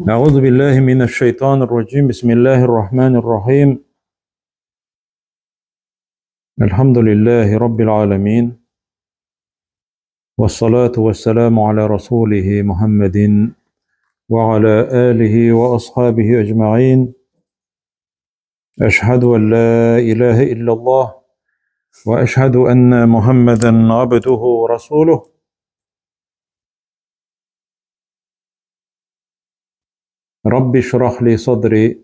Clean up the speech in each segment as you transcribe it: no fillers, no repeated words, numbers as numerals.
أعوذ بالله من الشيطان الرجيم بسم الله الرحمن الرحيم الحمد لله رب العالمين والصلاة والسلام على رسوله محمد وعلى آله وأصحابه أجمعين أشهد أن لا إله إلا الله وأشهد أن محمدا عبده ورسوله رب اشرح لي صدري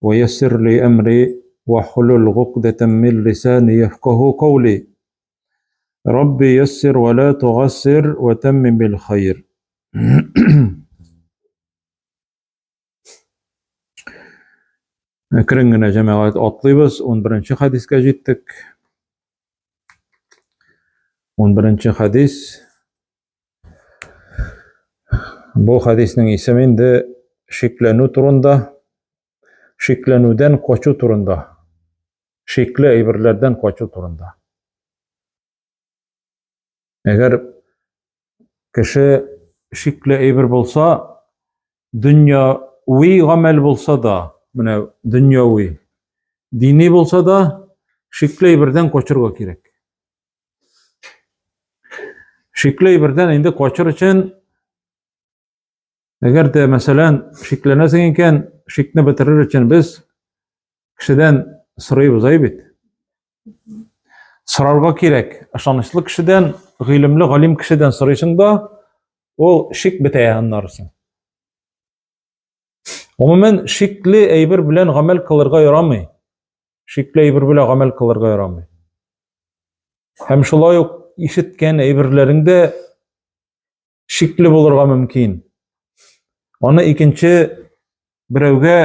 ويسر لي أمري واحلل عقدة من لساني يفقه قولي ربي يسر ولا تعسر وتمم بالخير. Әкрен генә җәмәгать атлыйбыз. 11 хәдискә җиттек. 11 хәдис. Бу хәдиснең исеме инде шикләнү турында, шикләнүдән качу турында, шикле әйберләрдән качу турында. Әгәр кеше шикле әйбер булса, дөньяви гамәл булса да, менә дөньяви, дини булса да, шикле әйбердән качырга кирәк. Шикле әйбердән инде качыр өчен, әгәр дә, мәсәлән, шикләнәсең икән, шикне бетерер өчен без кешедән сорыйбыз, әй бит. Сорарга кирәк. Ышанычлы кешедән, гыйлемле галим кешедән сорыйсың да, ул шик бетә аннарысы. Гомумән, шикле әйбер белән гамәл кылырга ярамый. Шикле әйбер белән гамәл кылырга ярамый. Һәм шулай ук ишеткән әйберләрең дә шикле булырга мөмкин. Аны икенче берәүгә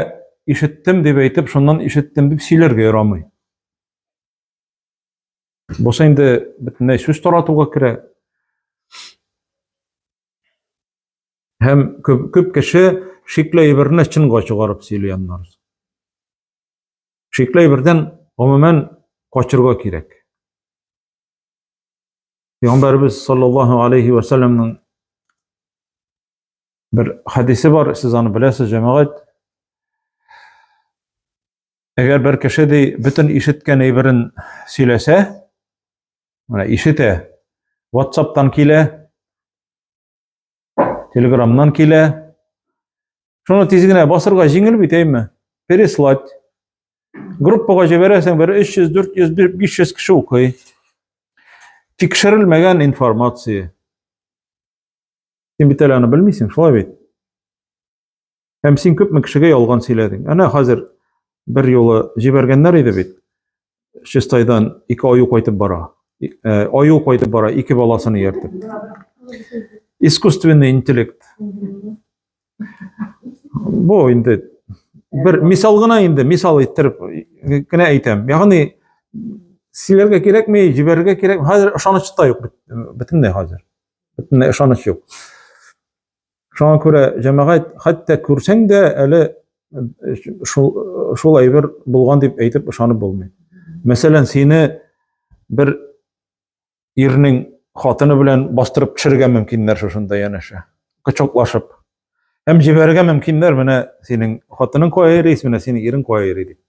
ишеттем дип әйтеп, шуннан ишеттем дип сөйләргә ярамый. Бусы инде бөтенләй сүз таратуга керә. Һәм күп, күп кеше шикле әйберне чынга чыгарып сөйли аннары. Шикле әйбердән гомумән качырга кирәк. Пәйгамбәребез саллаллаһу алейхи ва сәлламның бер хәдисе бар, сез аны беләсез, җәмәгать. Әгәр бер кеше ди, бөтен ишеткән әйберен сөйләсә, менә ишетә, WhatsApp-тан килә, Телеграмнан килә. Шуны тиз генә басырга җиңел бит, әйме? Переслать. Группага җибәрәсең, бер 300, 400, 500 кеше укый. Тикшерелмәгән информация. Син бит әле аны белмисең, шулай бит? Һәм син күпме кешегә ялган сөйләдең. Әнә хәзер бер юлы җибәргәннәр иде бит. Чистайдан ике аю кайтып бара. Э, аю кайтып бара, ике баласын ияртеп. Искусственный интеллект. Бу инде бер мисал гына инде, мисал иттереп генә әйтәм. Ягъни сөйләргә кирәкми, җибәрергә кирәк. Хәзер ышаныч та юк бөтенләй хәзер. Бөтенләй ышаныч юк. Шуңа күрә җәмәгать хәтта күрсәң дә әле э, шул шул әйбер булган дип әйтеп ышанып булмый. Мәсәлән, сине бер ирнең хатыны белән бастырып төшерергә мөмкиннәр шушында янәшә. Кочаклашып. Һәм җибәрергә мөмкиннәр, менә синең хатының кая йөри, менә синең ирең кая йөри дип.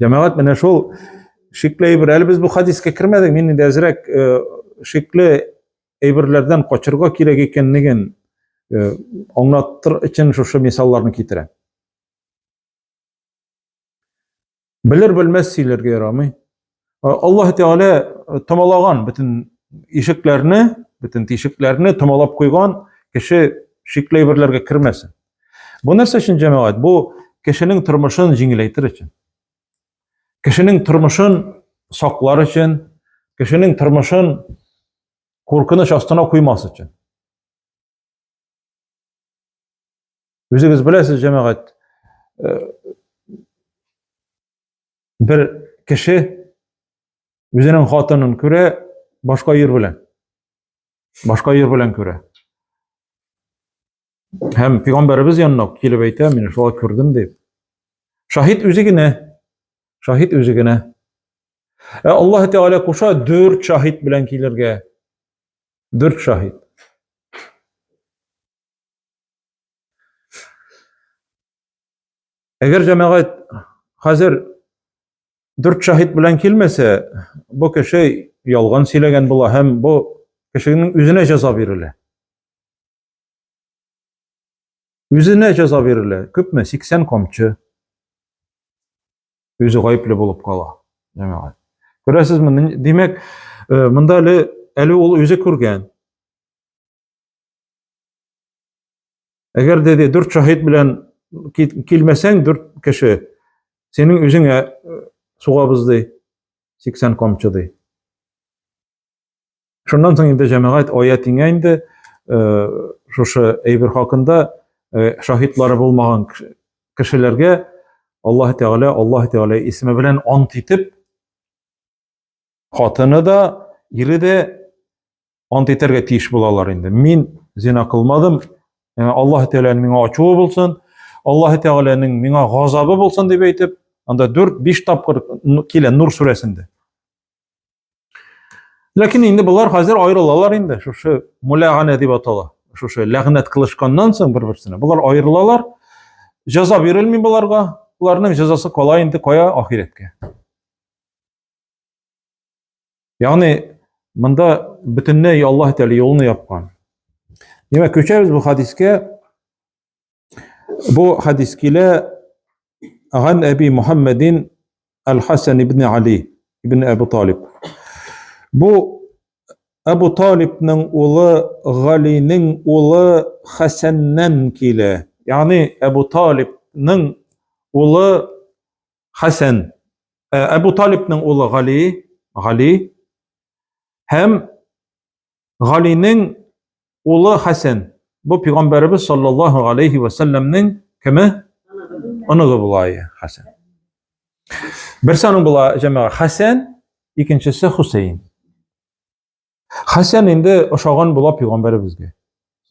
Җәмәгать менә шул шикле әйбер. Әле без бу хадискә кермәдек. Мин инде әзрәк э, шикле әйберләрдән качырга кирәк икәнлеген э, аңлатыр өчен шушы мисалларны китерәм. Белер белмәс сөйләргә ярамый. Э, Аллаһ Тәгалә томалаган бөтен ишекләрне, бөтен тишекләрне томалап куйган кеше шикле әйберләргә кермәсен. Бу нәрсә өчен җәмәгать? Бу кешенең тормышын җиңеләйтер өчен. Кешенең тормышын саклар өчен, кешенең тормышын куркыныч астына куймас өчен. Үзегез беләсез, җәмәгать, э, бер кеше үзенең хатынын күрә башка ир белән. Башка ир белән күрә. Һәм пәйгамбәребез янына килеп әйтә, мин шулай күрдем дип. Шаһит үзе генә. Шаһит үзе генә. Ә Аллаһ Тәгалә куша дүрт шаһит белән килергә. Дүрт шаһит. Әгәр җәмәгать хәзер дүрт шаһит белән килмәсә, бу кеше ялган сөйләгән була һәм бу кешенең үзенә җәза бирелә. Үзенә җәза бирелә. Күпме? 80 камчы. Үзе гаепле булып кала. Җәмәгать. Күрәсезме? Димәк, э, монда әле әле ул үзе күргән. Әгәр дә дүрт шаһит белән килмәсәң, дүрт кеше синең үзеңә э, сугабыз ди. 80 камчы ди. Шуннан соң инде җәмәгать аят иңә инде э, шушы әйбер хакында э, шаһитлары булмаган кешеләргә Аллаһ Тәгалә Аллаһ Тәгалә исеме белән ант итеп хатыны да, ире дә ант итәргә тиеш булалар инде. Мин зина кылмадым, Аллаһ Тәгаләнең миңа ачуы булсын, Аллаһ Тәгаләнең миңа газабы булсын дип әйтеп, анда 4-5 тапкыр килә Нур сүрәсендә. Ләкин инде болар хәзер аерылалар инде, шушы мулягана дип атала. Шушы ләгънәт кылышканнан соң бер-берсенә. Болар аерылалар. Җәза бирелми боларга. Боларның җәзасы кала инде кая ахирәткә. Ягъни монда бөтенләй Аллаһ Тәгалә юлны япкан. Димәк, күчәбез бу хадискә. Бу хадис килә Ган Әби Мухаммадин Аль-Хасан ибн Али ибн Әбу Талиб. Бу Әбу Талибның улы Галинең улы Хәсәннән килә. Ягъни Әбу Талибның улы Хәсән Э, Әбу Талибның улы Гали, Гали һәм Галинең улы Хәсән. Бу пәйгамбәребез саллаллаһу алейхи ва сәлләмнең кеме? Оныгы була Хәсән. Берсе аның була җәмәгә Хәсән, икенчесе Хусейн. Хәсән инде ошаган була пәйгамбәребезгә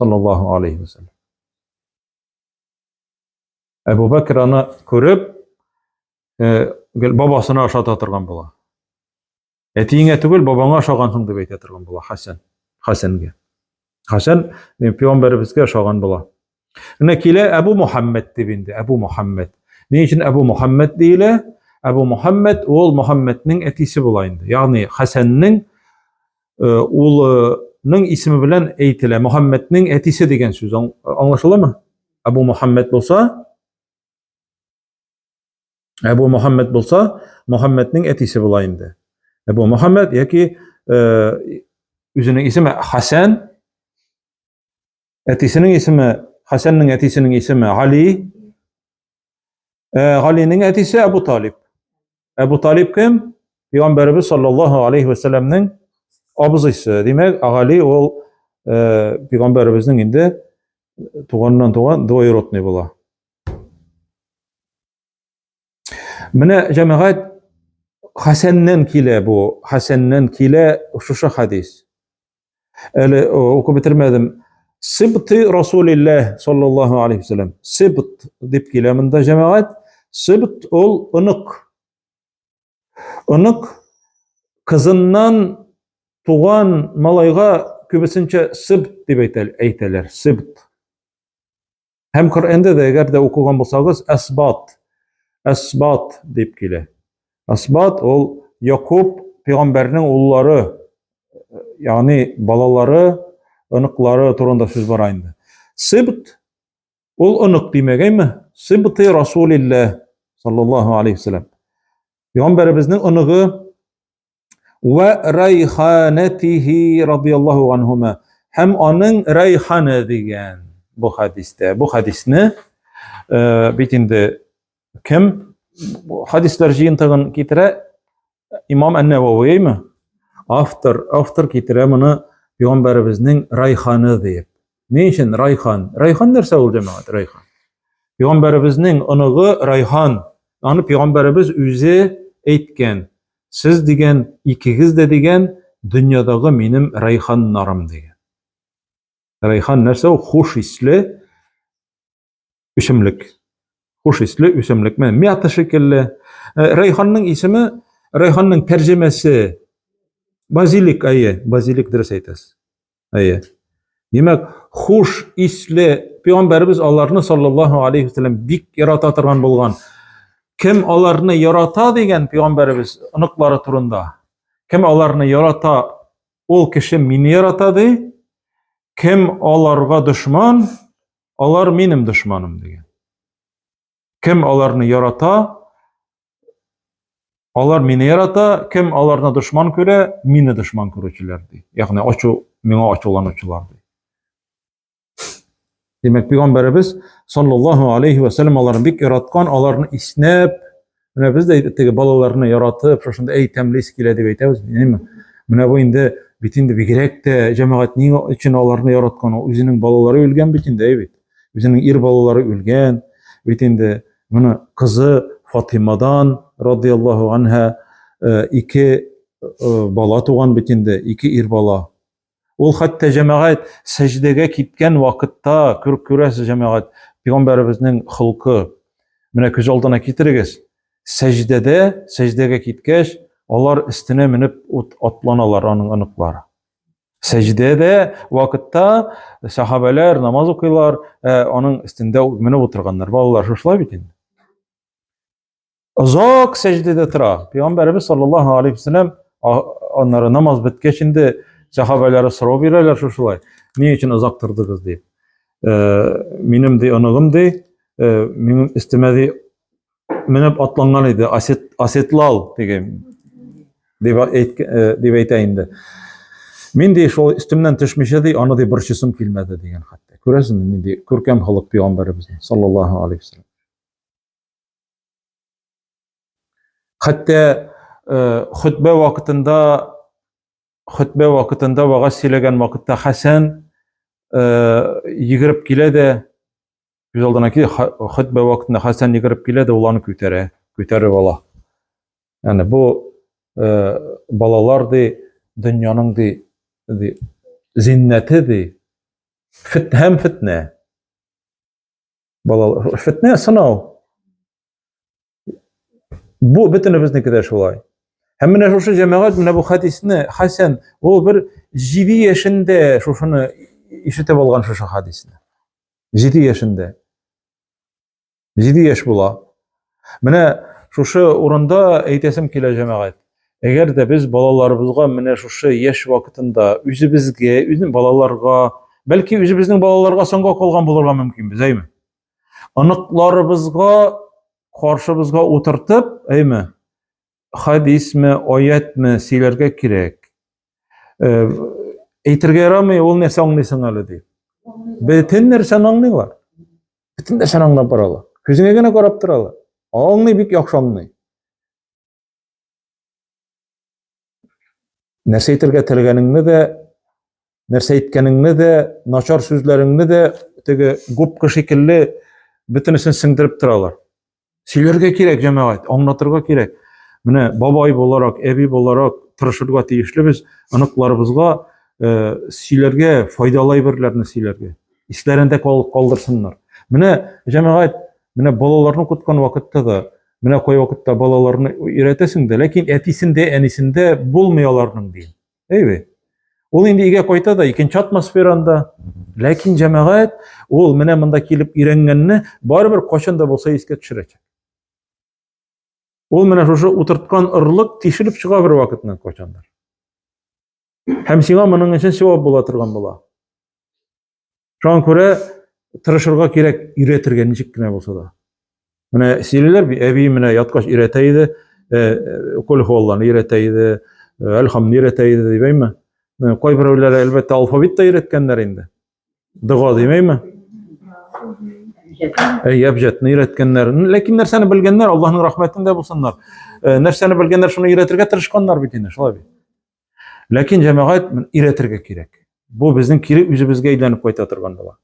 саллаллаһу алейхи ва сәлләм. Әбу Бәкер аны күреп, э, бабасына ошата торган була. Әтиеңә түгел, бабаңа ошагансың дип әйтә торган була Хәсән. Хәсәнгә. Хәсән э, пәйгамбәребезгә ошаган була. Менә килә Әбу Мухаммед дип инде, Әбу Мухаммед. Ни өчен Әбу Мухаммед диелә? Әбу Мухаммед ул Мухаммеднең әтисе була инде. Ягъни Хәсәннең э, улының исеме белән әйтелә. Мухаммеднең әтисе дигән сүз аңлашыламы? Әбу Мухаммед булса, Әбу Мухаммед булса, Мухаммеднең әтисе була инде. Әбу Мухаммед яки э, үзенең исеме Хәсән, әтисенең исеме Хәсәннең әтисенең исеме Али, Э, Галинең әтисе Әбу Талиб. Әбу Талиб кем? Пәйгамбәребез саллаллаһу алейхи ва сәлләмнең абзыйсы. Димәк, Гали ул э, пәйгамбәребезнең инде туганнан туган двоюродный була. Менә җәмәгать Хәсәннән килә бу, Хәсәннән килә шушы хадис. Әле укып бетермәдем. Сибты Расулилләһ саллаллаһу алейхи вәсәлләм. Сибт дип килә монда җәмәгать. Сибт ул онык. Онык кызыннан туган малайга күбесенчә сибт дип әйтәләр. Сибт. Һәм Коръәндә дә әгәр дә укыган булсагыз, әсбат, әсбат дип килә. Әсбат ул Якуб пәйгамбәрнең уллары, ягъни балалары, оныклары турында сүз бара инде. Сибт ул онык димәк, әйме? Сибты Расулилләһ саллаллаһу алейхи вәсәлләм. Пәйгамбәребезнең оныгы Вә райханәтихи радияллаһу анһума. Һәм аның райханы дигән бу хәдистә. Бу хәдисне э, бит инде кем хәдисләр җыентыгын китерә? Имам Ән-Нәвәвиме? Автор, автор китерә моны пәйгамбәребезнең райханы диеп. Ни өчен райхан? Райхан нәрсә ул җәмәгать? Райхан. Пәйгамбәребезнең оныгы Райхан. Аны пәйгамбәребез үзе әйткән. Сез дигән, икегез дә дигән, дөньядагы минем райханнарым дигән. Райхан нәрсә ул? Хуш исле үсемлек. Хуш исле үсемлек. Менә мята шикелле. Э, райханның исеме, райханның тәрҗемәсе базилик, әйе, базилик дөрес әйтәсез. Әйе. Димәк, хуш исле пәйгамбәребез аларны саллаллаһу алейхи вәсәлләм бик ярата торган булган. Кем аларны ярата дигән пәйгамбәребез оныклары турында. Кем аларны ярата, ул кеше мине ярата ди. Кем аларга дошман, алар минем дошманым дигән. Кем аларны ярата, алар мине ярата, кем аларны дошман күрә, мине дошман күрүчеләр ди. Ягъни ачу, миңа ачуланучылар ди. Димәк, пәйгамбәребез саллаллаһу алейхи ва саллям аларны бик яраткан, аларны иснәп, менә без дә теге балаларны яратып, шушында әй тәмле ис килә дип әйтәбез, әйме? Менә бу инде бит инде бигрәк тә җәмәгать ни өчен аларны яраткан? Ул үзенең балалары үлгән бит инде, әй бит. Үзенең ир балалары үлгән, бит инде моны кызы Фатимадан радияллаһу анһа э, ике э, бала туган бит инде, ике ир бала. Ул хәтта җәмәгать сәҗдәгә киткән вакытта күреп күрәсез җәмәгать пәйгамбәребезнең холкы. Менә күз алдына китерегез. Сәҗдәдә, сәҗдәгә киткәч, алар өстенә менеп ут атланалар аның оныклары. Сәҗдәдә вакытта сахабәләр намаз укыйлар, ә аның өстендә менеп утырганнар. Балалар шушылай бит инде. Озак сәҗдәдә тора. Пәйгамбәребез саллаллаһу алейхи вәсәлләм аннары намаз беткәч инде сәхабәләре сорау бирәләр шушылай. Ни өчен озак тордыгыз дип. Э, минем ди оныгым ди, э, минем өстемә ди менеп атланган иде, асет асетлал дигән дип әйт, э, дип әйтә инде. Мин ди шул өстемнән төшмичә ди, аны ди борчысым килмәде дигән хәтта. Күрәсезме, нинди күркәм холык пәйгамбәребезнең саллаллаһу алейхи вәсәлләм. Хәтта э, хөтбә вакытында хөтбә вакытында вагаз сөйләгән вакытта Хәсән э, йөгереп килә дә күз алдына килә, хөтбә вакытында Хәсән йөгереп килә дә ул аны күтәрә, күтәреп ала. Яни бу э, балалар ди дөньяның ди, ди зиннәте ди фит һәм фитнә. Балалар, фитнә сынау. Бу бөтенебезнеке дә шулай. Һәм менә шушы җәмәгать, менә бу хадисне Хәсән, ул бер 7 яшендә шушыны ишетеп алган шушы хадисне. 7 яшендә. 7 яшь була. Менә шушы урында әйтәсем килә җәмәгать. Әгәр дә без балаларыбызга менә шушы яшь вакытында үзебезгә, үзенең балаларга, бәлки үзебезнең балаларга соңга калган булырга мөмкинбез, әйме? Оныкларыбызга каршыбызга утыртып, әйме, хадисме, аятме сөйләргә кирәк. Э, әйтергә ярамый, ул нәрсә аңлыйсың әле дип. Бөтен нәрсәне аңлыйлар. Бөтен нәрсәне аңлап баралар. Күзеңә генә карап торалар. Аңлый, бик яхшы аңлый. Нәрсә әйтергә теләгәнеңне дә, нәрсә әйткәнеңне дә, начар сүзләреңне дә теге губка шикелле бөтенесен сеңдереп торалар. Сөйләргә кирәк, җәмәгать, аңлатырга кирәк. Менә бабай буларак, әби буларак тырышырга тиешлебез оныкларыбызга э, сөйләргә, файдалы әйберләрне сөйләргә. Исләрендә калдырсыннар. Менә җәмәгать, менә балаларны укыткан вакытта да Менә кай вакытта балаларны өйрәтәсең дә, ләкин әтисендә, әнисендә булмый аларның дин. Әйбе. Ул инде өйгә кайта да икенче атмосферанда. Ләкин җәмәгать ул менә монда килеп өйрәнгәнне барыбер кайчан да булса искә төшерәчәк. Ул менә шушы утырткан орлык тишелеп чыга бер вакытны кайчандыр. Һәм сиңа моның өчен савап була торган була. Шуңа күрә тырышырга кирәк өйрәтергә ничек кенә булса да. Менә сөйлиләр, әби менә яткач өйрәтә иде, э, Кол Алланы өйрәтә иде, э, Әлхамны өйрәтә иде дип әйме? Кайберәүләр әлбәттә алфавит та өйрәткәннәр инде. Дога димәйме? Әй, әбҗәтне өйрәткәннәр. Ләкин нәрсәне белгәннәр, Аллаһның рәхмәтендә булсыннар. Э, нәрсәне белгәннәр, шуны өйрәтергә тырышканнар бит инде, шулай бит. Ләкин җәмәгать өйрәтергә кирәк. Бу безнең кире үзебезгә әйләнеп кайта торган була.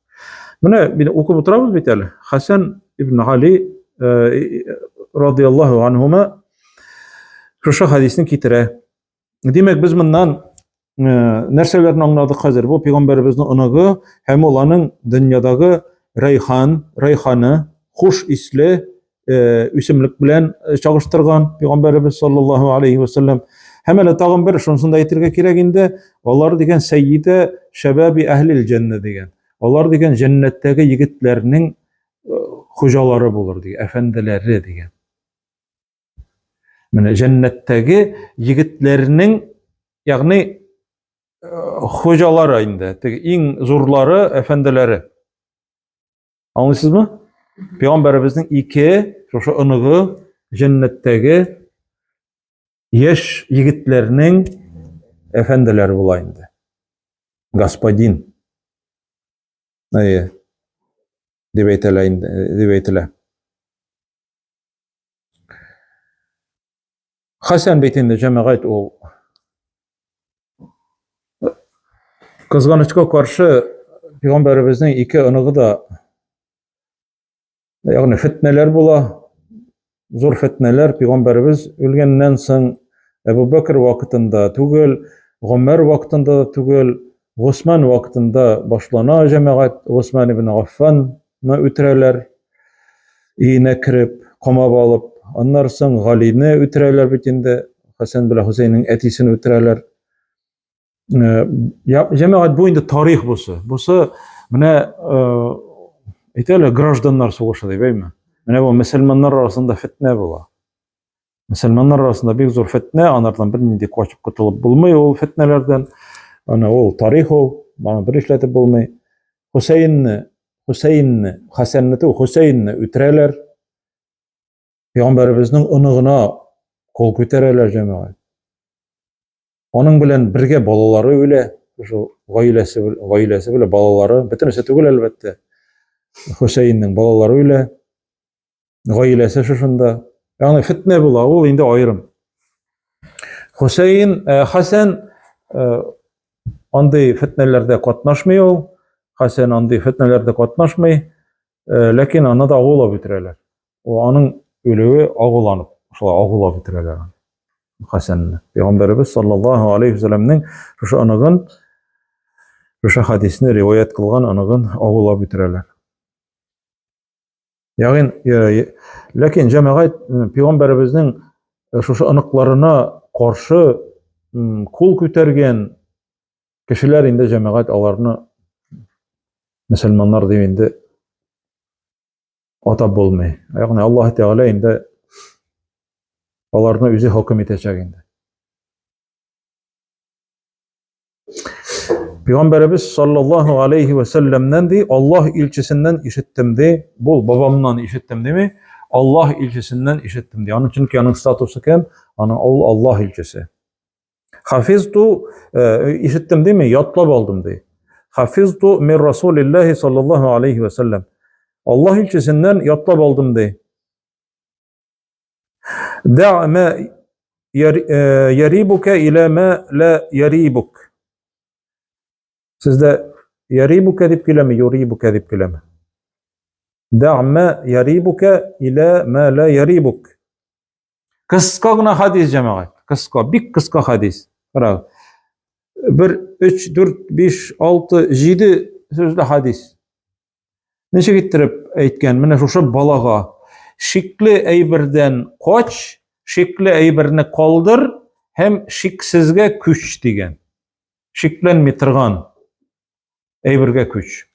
Менә бит укып утырабыз бит әле. Хәсән ибн Али э, радияллаһу анһума шушы хадисне китерә. Димәк, без моннан э, нәрсәләрне аңладык хәзер? Бу пәйгамбәребезнең оныгы һәм ул аның дөньядагы рәйхан, рәйханы, хуш исле Э, үсемлек белән э, чагыштырган пәйгамбәребез саллаллаһу алейхи вәсәлләм. Һәм әле тагын бер шунысын да әйтергә кирәк инде, алар дигән сәййидә шәбәби әһлил җәннә дигән. Алар дигән җәннәттәге егетләрнең э, хуҗалары булыр дигән, әфәнделәре дигән. Менә җәннәттәге егетләрнең, ягъни э, хуҗалары инде, теге иң зурлары, әфәнделәре. Аңлыйсызмы? Пәйгамбәребезнең ике шушы оныгы җәннәттәге яшь егетләрнең әфәнделәре була инде. Господин. Әйе. Дип әйтелә инде, дип әйтелә. Хәсән бит инде җәмәгать ул кызганычка каршы пәйгамбәребезнең ике оныгы да ягъни фетнәләр була, зур фетнәләр пәйгамбәребез үлгәннән соң Әбу Бәкр вакытында түгел, Гомәр вакытында да түгел, Госман вакытында башлана җәмәгать, Госман ибн Аффан үтерәләр, өенә кереп, камап алып, аннан соң Галине үтерәләр бит инде, Хәсән белән Хөсәйнең әтисен үтерәләр. Э, җәмәгать бу инде тарих бусы. Бусы менә э, әйтәләр гражданнар сугышы дип, әйме? Менә бу мөселманнар арасында фетнә була. Мөселманнар арасында бик зур фетнә, анардан бернинди качып котылып булмый ул фетнәләрдән. Аны ул тарих ул, аны бер эшләтеп булмый. Хусейнне, Хусейнне, Хәсәнне түгел, Хусейнне үтерәләр. Пәйгамбәребезнең оныгына кул күтәрәләр җәмәгать. Аның белән бергә балалары үлә, шул гаиләсе, гаиләсе белән балалары, бөтенесе түгел әлбәттә. Хусейннең балалары үлә. Гаиләсе шушында. Ягъни фитнә була, ул инде аерым. Хусейн, э, Хәсән э, андый фитнәләрдә катнашмый ул. Хәсән андый фитнәләрдә катнашмый, э, ләкин аны да агулап үтерәләр. Ул аның үлүе агуланып, шулай агулап үтерәләр аны. Хәсәнне. Пәйгамбәребез саллаллаһу алейхи ва сәлләмнең шушы оныгын, шушы хадисне риваять кылган оныгын агулап үтерәләр. Ягъни, э, ләкин җәмәгать пәйгамбәребезнең э, шушы оныкларына каршы кул күтәргән кешеләр инде җәмәгать аларны мөселманнар дип инде атап булмый. Ягъни Аллаһ Тәгалә инде аларны үзе хөкем итәчәк инде. Пәйгамбәребез саллаллаһу алейхи ва сәлләмнән ди, Аллаһ илчесеннән ишеттем ди. Бу бабамнан ишеттем дими, Аллаһ илчесеннән ишеттем ди. Аның чөнки аның статусы кем? Аның ул Аллаһ илчесе. Хафизту э, ишеттем дими, ятлап алдым ди. Хафизту мин Расулиллаһи саллаллаһу алейхи ва сәлләм. Аллаһ илчесеннән ятлап алдым ди. Дә ма ярибука иля ма ла ярибук. Сездә ярибука дип киләме, юрибука дип киләме? Дә ма ярибука иля ма ла ярибук. Кыска гына хадис җәмәгать. Кыска, бик кыска хадис. Карагыз. 1 3 4 5 6 7 сүзле хадис. Ничек иттереп әйткән, менә шушы балага шикле әйбердән кач, шикле әйберне калдыр һәм шиксезгә күч дигән. Шикләнми торган әйбергә күч.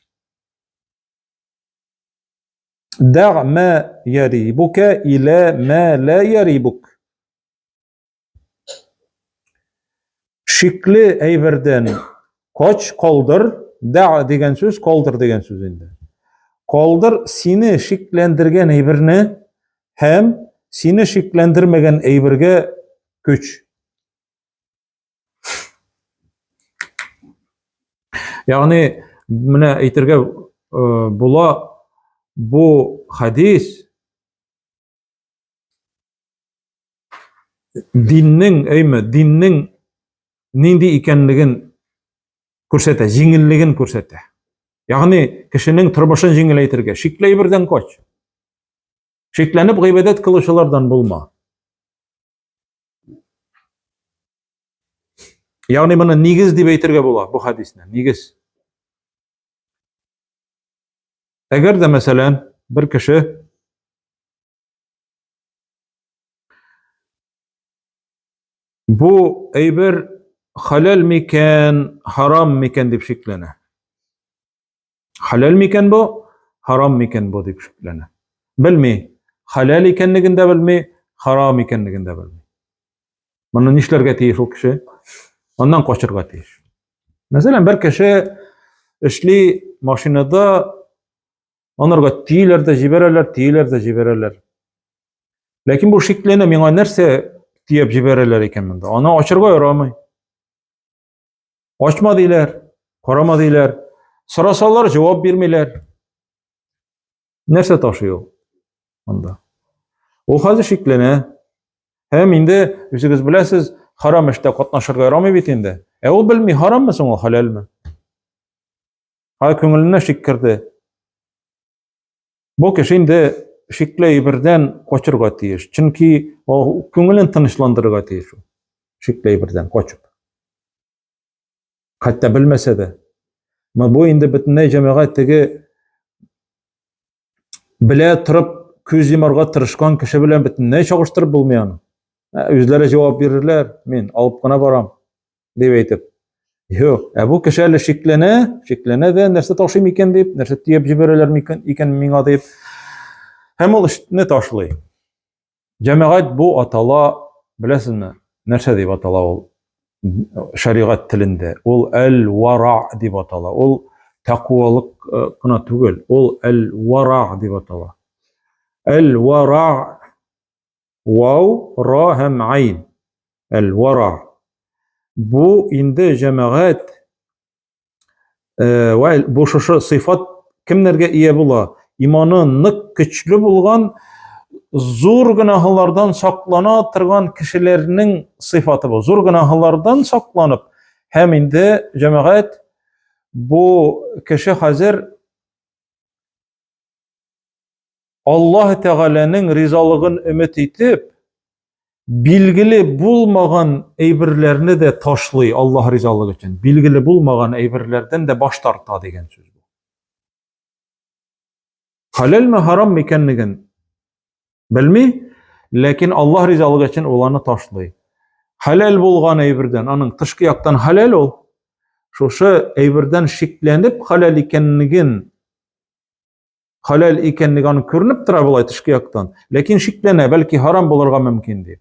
Дәг ма ярибука иля ма ла ярибук. Шикле әйбердән кач, калдыр, да дигән сүз калдыр дигән сүз инде. Калдыр сине шикләндергән әйберне һәм сине шикләндермәгән әйбергә күч. Ягъни менә әйтергә э, була бу хадис диннең, әйме, диннең нинди икәнлеген күрсәтә, җиңеллеген күрсәтә. Ягъни кешенең тормышын җиңеләйтергә, шикле әйбердән кач. Шикләнеп гыйбадәт кылучылардан булма. Ягъни моны нигез дип әйтергә була бу хадисне, нигез. Әгәр дә мәсәлән, бер кеше Бу әйбер хәләл микән, харам микән дип шикләнә. Хәләл микән бу, харам микән бу дип шикләнә. Белми, хәләл икәнлеген дә белми, харам икәнлеген дә белми. Моны нишләргә тиеш ул кеше? Аннан качырга тиеш. Мәсәлән, бер кеше эшли машинада, анарга тиеләр дә җибәрәләр, тиеләр дә җибәрәләр. Ләкин бу шикләнә, миңа нәрсә тияп җибәрәләр икән монда? Аны ачырга ярамый. Ачма диләр, карама диләр. Сорасалар, җавап бирмиләр. Нәрсә ташый ул анда? Ул хәзер шикләнә. Һәм инде үзегез беләсез, харам эштә катнашырга ярамый бит инде. Ә ул белми, хараммы соң ул, хәләлме? Һай күңеленә шик керде. Бу кеше инде шикле әйбердән качырга тиеш. Чөнки ул күңелен тынычландырырга тиеш ул. Шикле әйбердән качып. Хәтта белмәсә дә. Ма бу инде бөтенләй җәмәгать теге белә торып күз йомарга тырышкан кеше белән бөтенләй чагыштырып булмый аны. Үзләре җавап бирерләр, мин алып кына барам, дип әйтеп. Юк, ә бу кеше әле шикләнә, шикләнә дә, нәрсә ташыйм икән дип, нәрсә төяп җибәрәләр микән икән миңа дип. Һәм ул эшне ташлый. Җәмәгать бу атала, беләсезме, нәрсә дип атала ул шәригать телендә? Ул әл-вара дип атала. Ул тәкъвалык э, кына түгел, ул әл-вара дип атала. Әл-вара Вау, ра һәм айн. Әл-вара. Бу инде җәмәгать э, бу шушы сыйфат кемнәргә ия була? Иманы нык көчле булган, зур гөнаһлардан саклана торган кешеләрнең сыйфаты бу. Зур гөнаһлардан сакланып һәм инде җәмәгать бу кеше хәзер Аллаһ Тәгаләнең ризалыгын өмет итеп, билгеле булмаган әйберләрне дә ташлый Аллаһ ризалыгы өчен. Билгеле булмаган әйберләрдән дә баш тарта дигән сүз бу. Хәләлме, харам икәнлеген белми, ләкин Аллаһ ризалыгы өчен ул аны ташлый. Хәләл булган әйбердән, аның тышкы яктан хәләл ул, шушы әйбердән шикләнеп хәләл икәнлеген хәләл икәнлеге аның күренеп тора болай тышкы яктан, ләкин шикләнә, бәлки харам булырга мөмкин дип.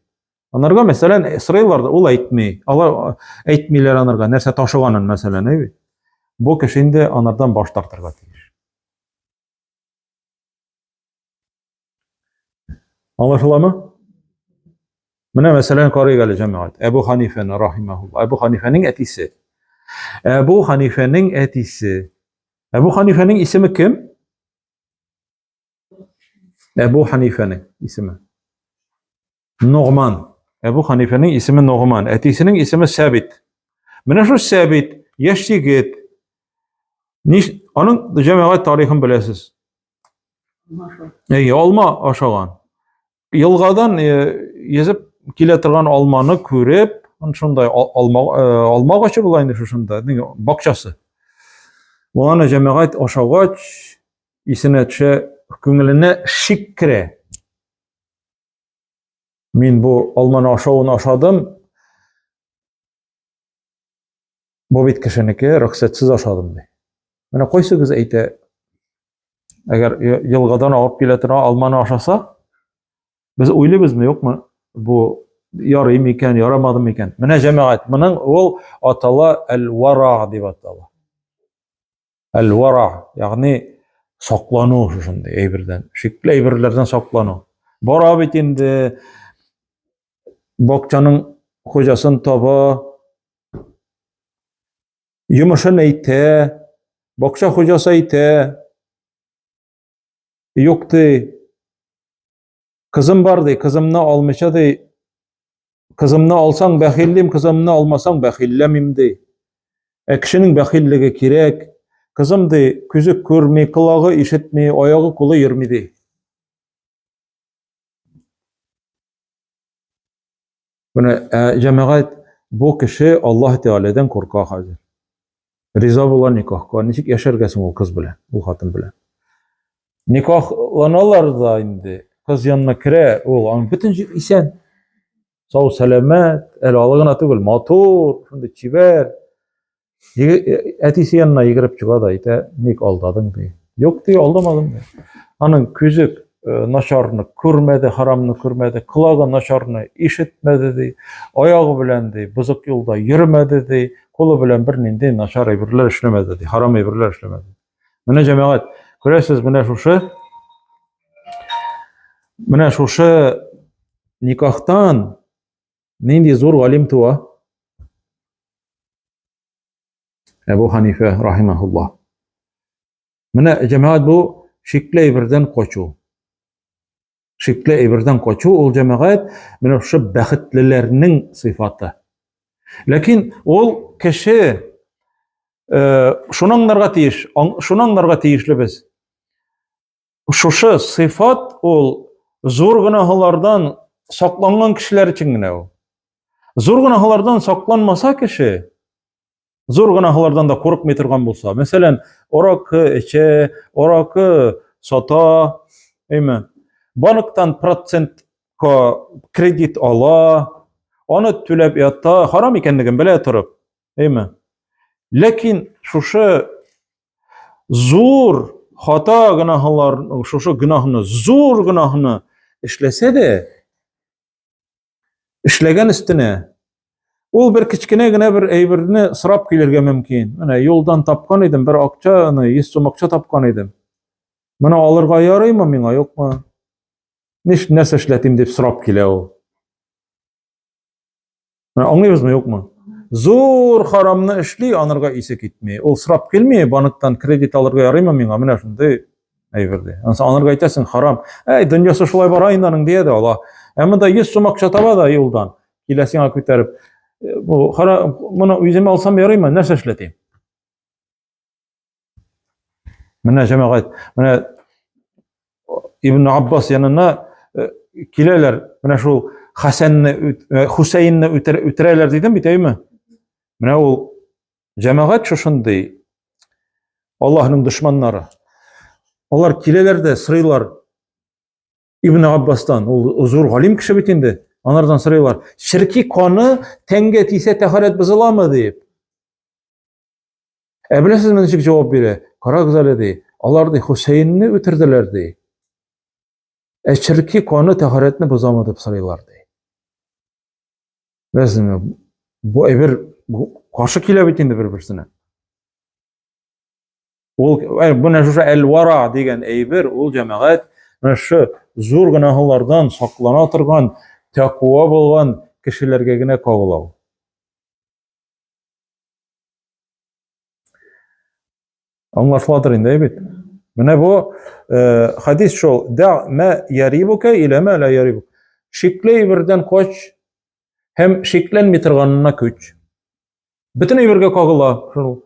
Анарга, мәсәлән, сорыйлар да, ул әйтми. Алар әйтмиләр анарга, нәрсә ташыганын, мәсәлән, әй бит. Бу кеше инде анардан баш тартырга тиеш. Аңлашыламы? Менә мәсәлән карыйк әле җәмәгать. Әбу Ханифәне рахимахулла. Әбу Ханифәнең әтисе. Әбу Ханифәнең әтисе. Әбу Ханифәнең исеме кем? Әбу Ханифәнең исеме. Ногман. Әбу Ханифәнең исеме Ногман. Әтисенең исеме Сәбит. Менә шул Сәбит, яшь егет. Ниш, аның җәмәгать тарихын беләсез. Әйе, алма ашаган. Елгадан э, йөзеп килә торган алманы күреп, шундай алма э, алма агачы була инде шушында, бакчасы. Ул аны җәмәгать ашагач, исенә төшә, күңеленә шик керә. Мин бу алманы ашавын ашадым. Бу бит кешенеке, рөхсәтсез ашадым ди. Менә кайсыгыз әйтә, әгәр елгадан агып килә торган алманы ашаса, без уйлыйбызмы, юкмы? Бу ярый микән, ярамады микән? Менә җәмәгать, моның ул атала әл-вара дип атала. Әл-вара, ягъни саклану шушындый әйбердән, шикле әйберләрдән саклану. Бара бит инде бакчаның хуҗасын таба, йомышын әйтә, бакча хуҗасы әйтә, юк ди, кызым бар ди, кызымны алмыйча ди, кызымны алсаң бәхиллим, кызымны алмасаң бәхилләмим ди. Ә кешенең бәхиллеге кирәк. Кызым ди, күзе күрми, колагы ишетми, аягы кулы йөрми ди. Менә ә, җәмәгать бу кеше Аллаһ Тәгаләдән курка хәзер. Риза була никахка. Ничек яшәргә соң ул кыз белән, ул хатын белән? Никахланалар да инде. Кыз янына керә, ул аның бөтен җир исән. Сау сәламәт, әле алы гына түгел, матур, шундый чибәр. Әтисе янына йөгереп чыга да әйтә, ник алдадың ди. Юк ди, алдамадым ди. Аның күзе начарны күрмәде, харамны күрмәде, колагы начарны ишетмәде ди, аягы белән ди, бозык юлда йөрмәде ди, кулы белән бернинди начар әйберләр эшләмәде ди, харам әйберләр эшләмәде. Менә җәмәгать, күрәсез, менә шушы никахтан нинди зур галим туа? Әбу Ханифә рахимахуллах. Менә җәмәгать бу шикле әйбердән качу. Шикле әйбердән качу ул җәмәгать менә шушы бәхетлеләрнең сыйфаты. Ләкин ул кеше шуны аңларга тиеш, шуны аңларга тиешле без. Шушы сыйфат ул зур гөнаһлардан сакланган кешеләр өчен генә ул. Зур гөнаһлардан сакланмаса кеше, зур гөнаһлардан да курыкмый торган булса, мәсәлән, аракы эчә, аракы сата, әйме, банктан процентка кредит ала, аны түләп ята, харам икәнлеген белә торып, әйме. Ләкин шушы зур хата гөнаһлар, шушы гөнаһны, зур гөнаһны эшләсә дә, эшләгән өстенә ул бер кечкенә генә бер әйберне сорап килергә мөмкин. Менә юлдан тапкан идем, бер акча, 100 сум акча тапкан идем. Моны алырга ярыймы миңа, юкмы? Ниш нәрсә эшләтим дип сорап килә ул. Менә аңлыйбызмы, юкмы? Зур харамны эшли, анырга исе китми. Ул сорап килми, банктан кредит алырга ярыймы миңа? Менә шундый әйбер ди. Ансы анырга әйтәсең, харам. Әй, дөньясы шулай бара инде аның дия дә ала. Ә монда 100 сум акча таба да юлдан. Килә сиңа күтәреп. Бу харам, моны үзем алсам ярыймы? Нәрсә эшләтим? Менә җәмәгать, менә Ибн Аббас янына киләләр, менә шул Хәсәнне, Хусәйнне үтерәләр дидем бит, әйме? Менә ул җәмәгать шушындый Аллаһның дошманнары. Алар киләләр дә сорыйлар Ибн Аббастан, ул зур галим кеше бит инде. Анардан сорыйлар, черки каны тәнгә тисә тәһарәт бозыламы дип. Ә беләсезме ничек җавап бирә? Карагыз әле ди. Алар ди Хусейнне үтерделәр ди. Ә черки каны тәһарәтне бозамы дип сорыйлар ди. Беләсезме? Бу әйбер каршы килә бит инде бер-берсенә. Ул менә шушы әл-вара дигән әйбер, ул җәмәгать менә шушы зур гөнаһлардан саклана торган тәкъва булган кешеләргә генә кагыла ул. Аңлашыладыр инде, бит. Менә бу хадис шул, да ма ярибука иля ма ла ярибук. Шикле әйбердән кач һәм шикләнми торганына күч. Бөтен әйбергә кагыла шул.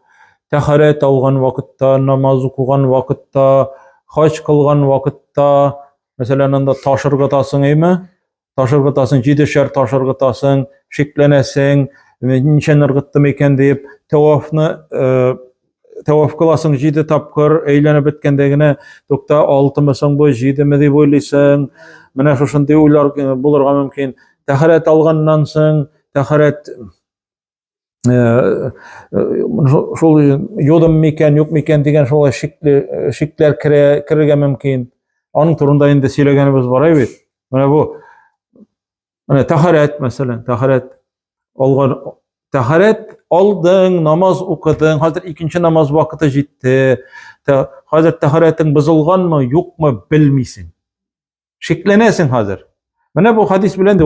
Тәһарәт алган вакытта, намаз укыган вакытта, хаҗ кылган вакытта, мәсәлән, анда таш ыргытасың, әйме? Таш ыргытасың, җидешәр таш ыргытасың, шикләнәсең, ничәне ыргыттым икән дип, тәвафны тәваф кыласың җиде тапкыр, әйләнеп беткәндә генә, тукта, алтымы соң бу, җидеме дип уйлыйсың. Менә шушындый уйлар булырга мөмкин. Тәһарәт алганнан соң, тәһарәт шул юдым микән, юк микән дигән шулай шикле шикләр керә, керергә мөмкин. Аның турында инде сөйләгәнебез бар бит. Менә бу менә тәһарәт мәсәлән, тәһарәт алган тәһарәт алдың, намаз укыдың, хәзер икенче намаз вакыты җитте. Хәзер тәһарәтең бозылганмы, юкмы белмисең. Шикләнәсең хәзер. Менә бу хадис белән дә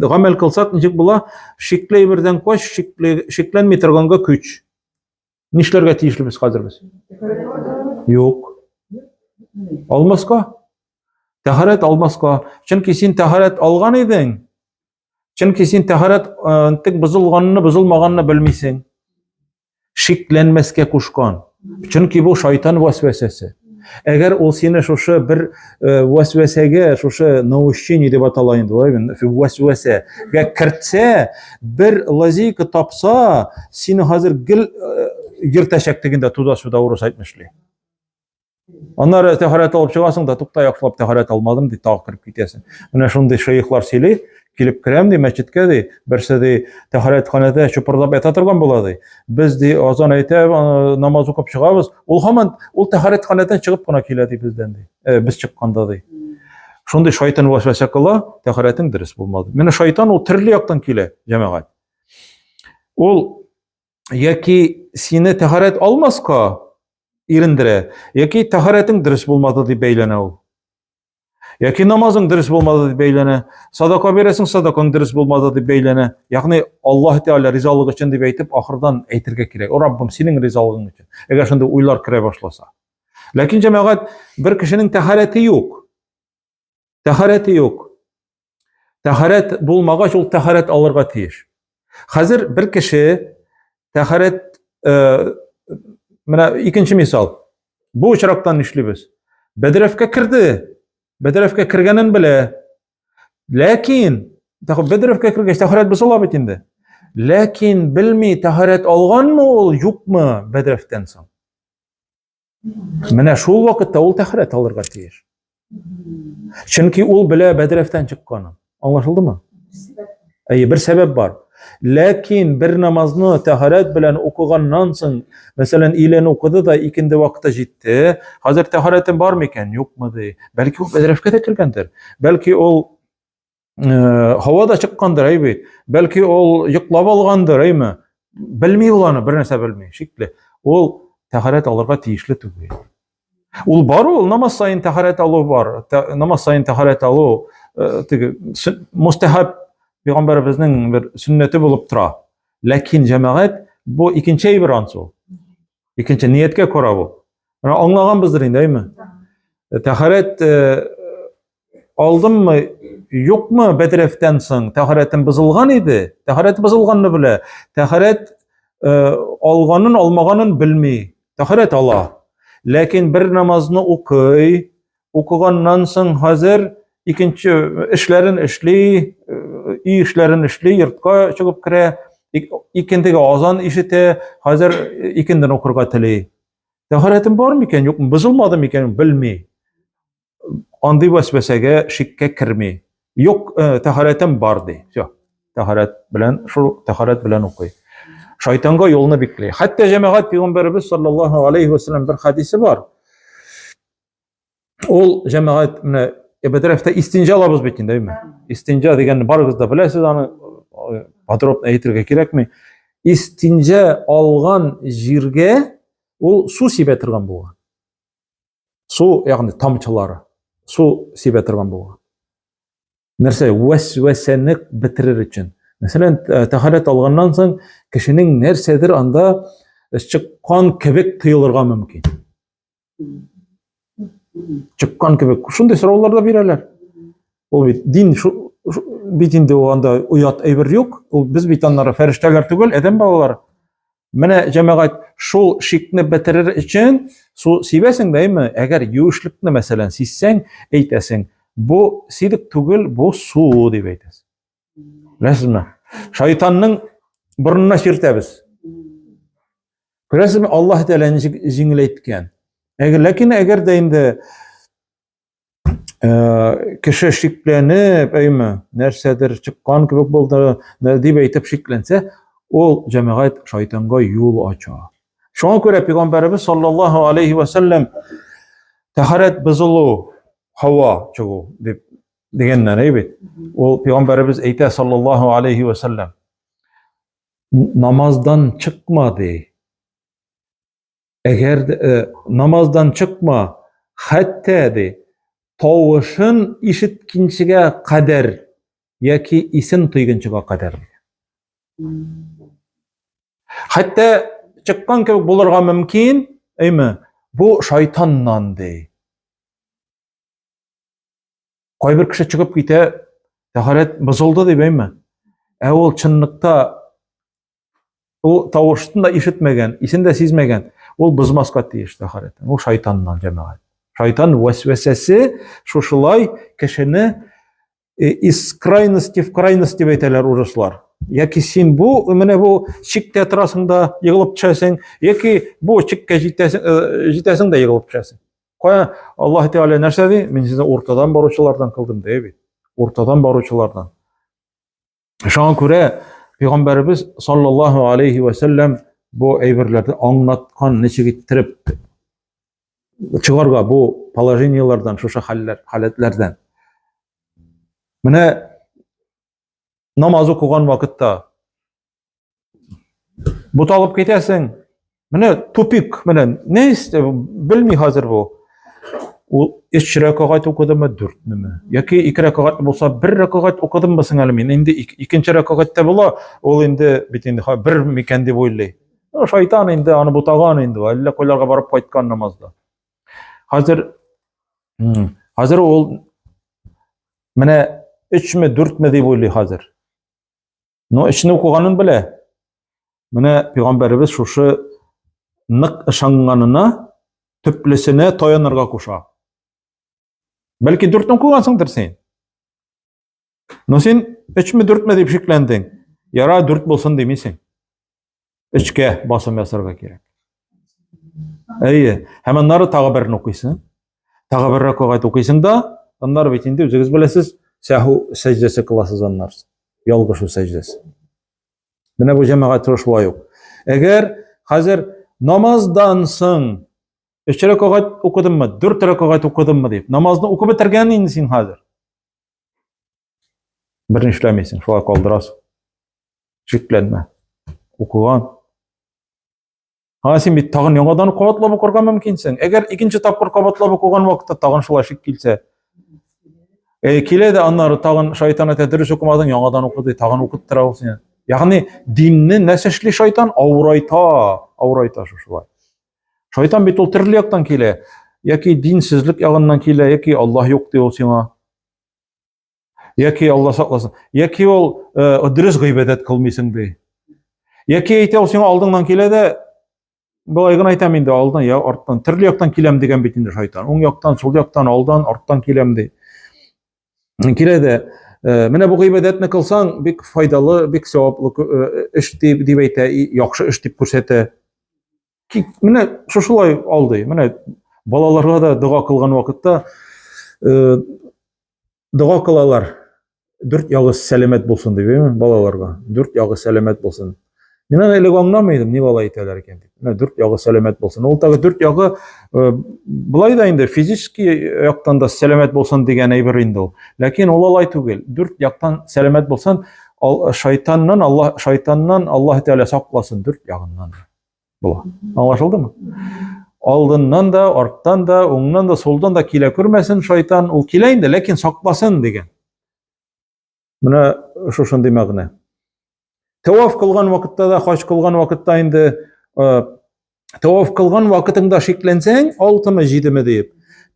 гамәл кылсак ничек була? Шикле әйбердән кач, шикле, шикләнми торганга күч. Нишләргә тиешле без хәзер без? Юк. Алмаска. Тәһарәт алмаска. Чөнки син тәһарәт алган идең. Чөнки син тәһарәт тик бозылганны, бозылмаганны белмисең. Шикләнмәскә кушкан. Чөнки бу шайтан вәсвәсәсе. Әгәр ул сине шушы бер вәсвәсәгә, шушы наущение дип атала инде, вәсвәсәгә кертсә, бер лазейка тапса, сине хәзер гел йөртәчәк дигәндә туда-сюда урыс әйтмешли. Аннары тәһарәт алып чыгасың да, тукта, яхшылап тәһарәт алмадым дип тагы кереп китәсең. Менә шундый шәехлар сөйли, Килеп керәм, ди, мәчеткә, ди, берсе, ди, тәһарәтханәдә чупырдап ята торган була, ди. Без, ди, азан әйтә, намаз укып чыгабыз. Ул һаман ул тәһарәтханәдән чыгып кына килә, ди, бездән, ди. Без чыкканда, ди. Шундый шайтан вәсвәсә кыла, тәһарәтең дөрес булмады. Менә шайтан ул төрле яктан килә, җәмәгать. Ул яки сине тәһарәт алмаска ирендерә, яки тәһарәтең дөрес булмады дип бәйләнә ул. Яки намазың дөрес булмады дип бәйләнә, садака бирәсең, садакаң дөрес булмады дип бәйләнә. Ягъни Аллаһ Тәгалә ризалыгы өчен дип әйтеп, ахырдан әйтергә кирәк. О Раббым, синең ризалыгың өчен. Әгәр шундый уйлар керә башласа. Ләкин җәмәгать бер кешенең тәһарәте юк. Тәһарәте юк. Тәһарәт булмагач, ул тәһарәт алырга тиеш. Хәзер бер кеше тәһарәт э, менә икенче мисал. Бу очракта нишлибез? Бәдрәфкә керде. Бәдрәфкә кергәнен белә. Ләкин бәдрәфкә кергәч тәһарәт бозыла бит инде. Ләкин белми тәһарәт алганмы ул, юкмы бәдрәфтән соң? Менә шул вакытта ул тәһарәт алырга тиеш. Чөнки ул белә бәдрәфтән чыкканын. Аңлашылдымы? Әйе, бер сәбәп бар. Ләкин бер намазны тәһарәт белән укыганнан соң, мәсәлән, илен укыды да икенде вакыты җитте. Хәзер тәһарәтем бар микән, юкмы ди. Бәлки ул бәдрәфкә дә кергәндер. Бәлки ул һава да чыккандыр, әй бит. Бәлки ул йоклап алгандыр, әйме? Белми ул аны, бер нәрсә белми, шикле. Ул тәһарәт алырга тиешле түгел. Ул бар ул, намаз саен тәһарәт алу бар. Намаз саен тәһарәт алу теге мустахаб пәйгамбәребезнең бер сөннәте булып тора. Ләкин җәмәгать бу икенче әйбер ансы ул. Икенче нияткә күрә бу. Менә аңлаганбыздыр инде, әйме? Тәһарәт алдыммы, юкмы бәдрәфтән соң тәһарәтем бозылган иде. Тәһарәт бозылганны белә. Тәһарәт алганын, алмаганын белми. Тәһарәт ала. Ләкин бер намазны укый, укыганнан соң хәзер икенче эшләрен эшли, өй эшләрен эшли, йортка чыгып керә, икендеге азан ишетә, хәзер икенден укырга тели. Тәһарәтем бар микән, юкмы, бозылмады микән, белми. Андый вәсвәсәгә, шиккә керми. Юк, тәһарәтем бар ди. Все. Тәһарәт белән шул тәһарәт белән укый. Шайтанга юлны бикли. Хәтта җәмәгать пәйгамбәребез саллаллаһу алейхи ва саллям бер хадисе бар. Ул җәмәгать менә бәдрәфтә истинҗа алабыз бит инде, әйме? Истинҗа дигәнне барыгыз да беләсез аны, подробно әйтергә кирәкми. Истинҗа алган җиргә ул су сибә торган булган. Су, ягъни тамчылары, су сибә торган булган. Нәрсә? Вәсвәсәне бетерер өчен. Мәсәлән, тәһарәт алганнан соң кешенең нәрсәдер анда чыккан кебек тоелырга мөмкин. Чыккан кебек. Шундый сораулар да бирәләр. Ул бит дин шу, бит инде ул анда оят әйбер юк. Ул без бит аннары фәрештәләр түгел, адәм балалары. Менә җәмәгать шул шикне бетерер өчен су сибәсең дә, әйме? Әгәр юешлекне мәсәлән сизсәң, әйтәсең, бу сидек түгел, бу су дип әйтәсең. Беләсезме? Шайтанның борынына чиртәбез. Күрәсезме, Аллаһ Тәгалә ничек җиңеләйткән. Әгәр ләкин әгәр дә инде кеше шикләнеп, әйме, нәрсәдер чыккан кебек булды, дип әйтеп шикләнсә, ул җәмәгать шайтанга юл ача. Шуңа күрә пәйгамбәребез саллаллаһу алейхи ва саллям тәһарәт бозылу, һава чыгу дип дигәннәр, әй бит. Ул пәйгамбәребез әйтә саллаллаһу алейхи ва саллям, намаздан чыкма ди. Әгәр э, намаздан чыкма, хәтта ди, тавышын ишеткенчегә кадәр яки исен тойгынчыга кадәр. Хәтта чыккан кебек булырга мөмкин, әйме, бу шайтаннан ди. Кайбер кеше чыгып китә, тәһарәт бозылды дип, әйме. Ә ул чынлыкта Ул тавышын да ишетмәгән, исен дә сизмәгән. Ул бозмаска тиеш тәһарәтен. Ул шайтаннан җәмәгать. Шайтан вәсвәсәсе шушылай кешене э, из крайности в крайность дип әйтәләр урыслар. Яки син бу менә бу чиктә торасың да егылып төшәсең, яки бу чиккә җитәсең, э, җитәсең дә егылып төшәсең. Кая Аллаһ Тәгалә нәрсә ди? Мин сезне уртадан баручылардан кылдым ди бит. Уртадан баручылардан. Шуңа күрә Пәйгамбәребез саллаллаһу алейхи ва сәлләм бу әйберләрне аңлаткан, ничек иттереп чыгарга бу положениеләрдән, шушы хәлләр, халәтләрдән. Менә намаз укыган вакытта буталып китәсең. Менә тупик, менә не белми хәзер бу. Ул өч рәкәгать укыдымы, дүртнеме? Яки ике рәкәгать булса, бер рәкәгать укыдыммы соң әле мин? Инде икенче рәкәгатьтә була, ул инде бит инде бер микән дип уйлый. Ну, шайтан инде аны бутаган инде, әллә кайларга барып кайткан намазда. Хәзер хәзер ул менә өчме, дүртме дип уйлый хәзер. Но эчне укыганын белә. Менә пәйгамбәребез шушы нык ышанганына, төплесенә таянырга куша. Бәлки дүртне укыгансыңдыр син. Но син өчме, дүртме дип шикләндең. Яра, дүрт булсын димисең. Өчкә басым ясарга кирәк. Әйе. Һәм аннары тагы берне укыйсың. Тагы бер рәкәгать укыйсың да, аннары бит инде үзегез беләсез, сәһу сәҗдәсе кыласыз аннары. Ялгышу сәҗдәсе. Менә бу җәмәгать шулай ук. Әгәр хәзер намаздан соң өч рәкәгать укыдыммы, дүрт рәкәгать укыдыммы дип, намазны укып бетергән инде син хәзер. Берни эшләмисең, шулай калдырасың. Шикләнмә. Укыган. Ха, син бит тагын яңадан кабатлап укырга мөмкинсең. Әгәр икенче тапкыр кабатлап укыган вакытта тагын шулай шик килсә, килә дә аннары тагын шайтан әйтә, дөрес укымадың, яңадан укы ди, тагын укыттыра ул сине. Ягъни динне нәрсә эшли шайтан? Авырайта, авырайта шушылай. Шайтан бит ул төрле яктан килә. Яки динсезлек ягыннан килә, яки Аллаһ юк ди ул сиңа. Яки Алла сакласын. Яки ул э, дөрес гыйбадәт кылмыйсың ди. Яки әйтә ул сиңа алдыңнан килә дә, болай гына әйтәм инде, алдан я арттан, төрле яктан киләм дигән бит инде шайтан. Уң яктан, сул яктан, алдан, арттан киләм ди. Килә дә, э, менә бу гыйбадәтне кылсаң, бик файдалы, бик саваплы э, эш дип, дип әйтә, яхшы эш дип күрсәтә. Менә шушылай алдый. Менә балаларга да дога кылган вакытта э, дога кылалар. Дүрт ягы сәламәт булсын дип, әйме, балаларга. Дүрт ягы сәламәт булсын. Мин аны элек аңламый идем, ни алай әйтәләр икән дип. Менә дүрт ягы сәламәт булсын. Ул тагы дүрт ягы э, былай да инде физический яктан да сәламәт булсын дигән әйбер инде ул. Ләкин ул алай түгел. Дүрт яктан сәламәт булсын, шайтаннан Аллаһ шайтаннан Аллаһ Тәгалә сакласын дүрт ягыннан. Була. Аңлашылдымы? Алдыннан да, арттан да, уңнан да, сулдан да килә күрмәсен шайтан. Ул килә инде, ләкин сакласын дигән. Менә шушындый мәгънә. Тәваф кылган вакытта да, хаҗ кылган вакытта инде э, тәваф кылган вакытыңда шикләнсәң, алтымы, җидеме диеп,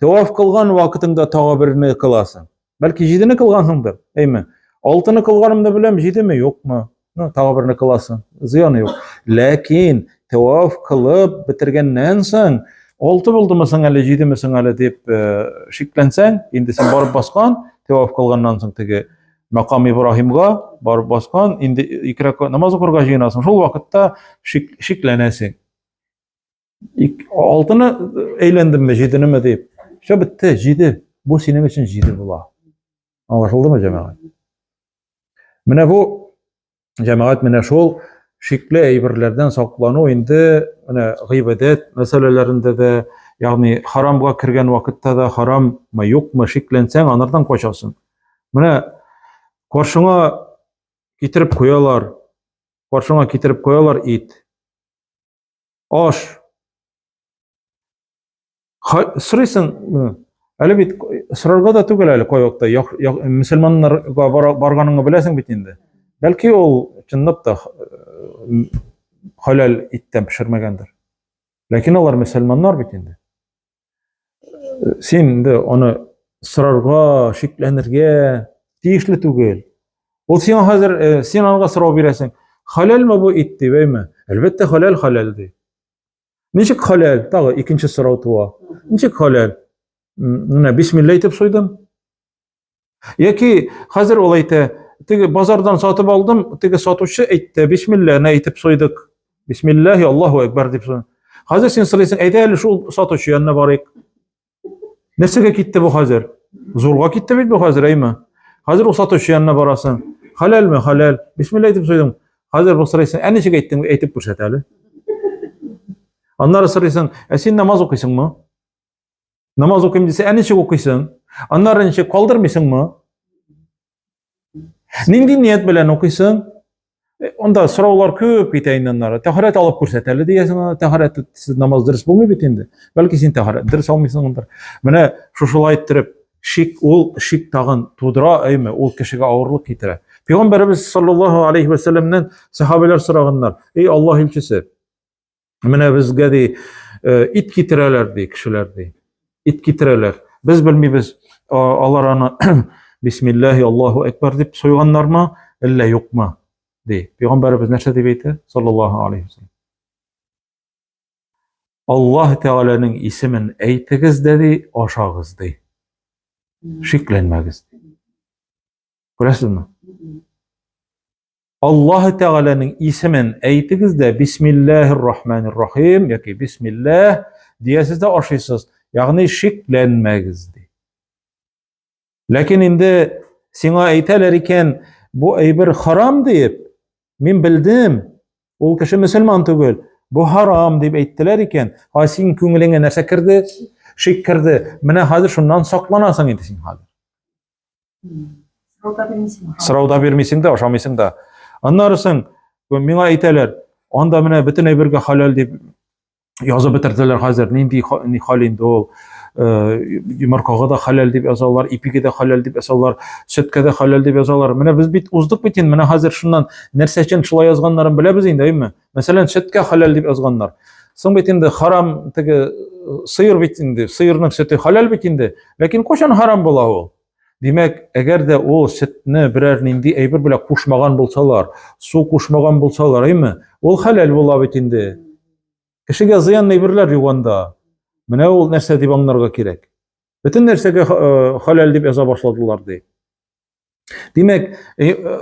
тәваф кылган вакытыңда тагы берне кыласың. Бәлки җидене кылгансыңдыр, әйме? Алтыны кылганымны беләм, җидеме, юкмы? Ну, тагы берне кыласың, зыяны юк. Ләкин тәваф кылып бетергәннән соң, алты булдымы соң әле, җидеме соң әле дип э, шикләнсәң, инде син барып баскан, тәваф кылганнан соң теге Макам Ибраһимга барып баскан, инде ике рәкәгать намаз укырга җыенасың. Шул вакытта шик, шикләнәсең. Алтыны әйләндемме, җиденеме дип. Все бетте, җиде. Бу синең өчен җиде була. Аңлашылдымы, җәмәгать? Менә бу җәмәгать менә шул шикле әйберләрдән саклану инде менә гыйбадәт мәсьәләләрендә дә, ягъни харамга кергән вакытта да хараммы, юкмы шикләнсәң, анардан качасың. Менә каршыңа китереп куялар, каршыңа китереп куялар ит. Аш. Сорыйсың, әле бит сорарга да түгел әле кайвакытта, мөселманнарга барганыңны беләсең бит инде. Бәлки ул чынлап та хәләл иттән пешермәгәндер. Ләкин алар мөселманнар бит инде. Син инде аны сорарга, шикләнергә тиешле түгел. Ул сиңа хәзер, э, син аңа сорау бирәсең. Хәләлме бу ит дип, әйме? Әлбәттә, хәләл, хәләл ди. Ничек хәләл? Тагы икенче сорау туа. Ничек хәләл? Менә бисмилла әйтеп суйдым. Яки хәзер ул әйтә, теге базардан сатып алдым, теге сатучы әйтте, бисмилләне әйтеп суйдык. Бисмилләһи Аллаһу әкбәр дип суйдык. Хәзер син сорыйсың, әйдә әле шул сатучы янына барыйк. Нәрсәгә китте бу хәзер? Зурга китте бит бу хәзер, әйме? Хәзер ул сатучы янына барасың. Хәләлме? Хәләл. Бисмилла әйтеп суйдың. Хәзер бу сорыйсың, ә ничек әйттең? Әйтеп күрсәт әле. Аннары сорыйсың, ә син намаз укыйсыңмы? Намаз укыйм дисә, ә ничек укыйсың? Аннары ничек калдырмыйсыңмы? Нинди ният белән укыйсың? Э, анда сораулар күп китә инде аннары. Тәһарәт алып күрсәт әле диясең, ана тәһарәтсез намаз дөрес булмый бит инде. Бәлки син тәһарәт дөрес алмыйсыңдыр. Менә шушылай иттереп шик ул шик тагын тудыра, әйме, ул кешегә авырлык китерә. Пәйгамбәребез саллаллаһу алейхи ва сәлләмнән сахабәләр сораганнар: "Эй Аллаһ илчесе, Менә безгә ди э, ит китерәләр ди кешеләр ди. Ит китерәләр. Без белмибез, алар аны бисмиллаһи Аллаһу акбар дип суйганнармы, әллә юкмы ди. Пәйгамбәребез нәрсә дип әйтә? Саллаллаһу алейхи вәсәлләм. Аллаһ Тәгаләнең исемен әйтегез дә ди, ашагыз ди. Шикләнмәгез. Күрәсезме? Аллаһ Тәгаләнең исемен әйтегез дә Бисмиллаһир Рахманир Рахим яки Бисмиллаһ диясез дә ашыйсыз. Ягъни шикләнмәгез ди. Ләкин инде сиңа әйтәләр икән, бу әйбер харам диеп, мин белдем, ул кеше мөселман түгел, бу харам дип әйттеләр икән, а син күңелеңә нәрсә керде? Шик керде. Менә хәзер шуннан сакланасың инде син хәзер. Сорау да бирмисең. Сорау да бирмисең дә, ашамыйсың да. Аннары соң миңа әйтәләр, анда менә бөтен әйбергә халәл дип язып бетерделәр хәзер. Нинди ни хәл инде ул? Э, йомыркага да хәләл дип язалар, ипигә дә хәләл дип язалар, сөткә дә хәләл дип язалар. Менә без бит уздык бит инде, менә хәзер шуннан нәрсә өчен шулай язганнарын беләбез инде, әйме? Мәсәлән, сөткә хәләл дип язганнар. Соң бит инде харам теге э, сыер бит инде, сыерның сөте хәләл бит инде. Ләкин кайчан харам була ул? Димәк, әгәр дә ул сөтне берәр нинди әйбер белән кушмаган булсалар, су кушмаган булсалар, әйме? Ул хәләл була бит инде. Кешегә зыян әйберләр юк анда. Менә ул нәрсә дип аңларга кирәк. Бөтен нәрсәгә э, хәләл дип яза башладылар ди. Димәк, э, э,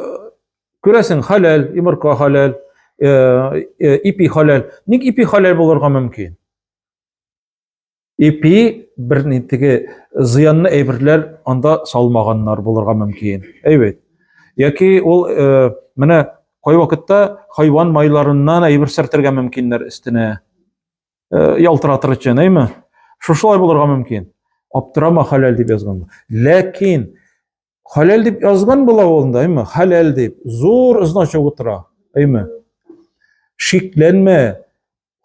күрәсең, хәләл, йомырка хәләл, ипи хәләл. Ник ипи хәләл булырга мөмкин? Ипи бер ни теге зыянлы әйберләр анда салмаганнар булырга мөмкин. Әйбәт. Яки ул менә кайвакытта хайван майларыннан әйбер сөртергә мөмкиннәр өстенә. Ялтыратыр өчен, әйме? Шушылай булырга мөмкин. Аптырама хәләл дип язган. Ләкин хәләл дип язган була ул инде, әйме? Хәләл дип зур значок утыра, әйме? Шикләнмә.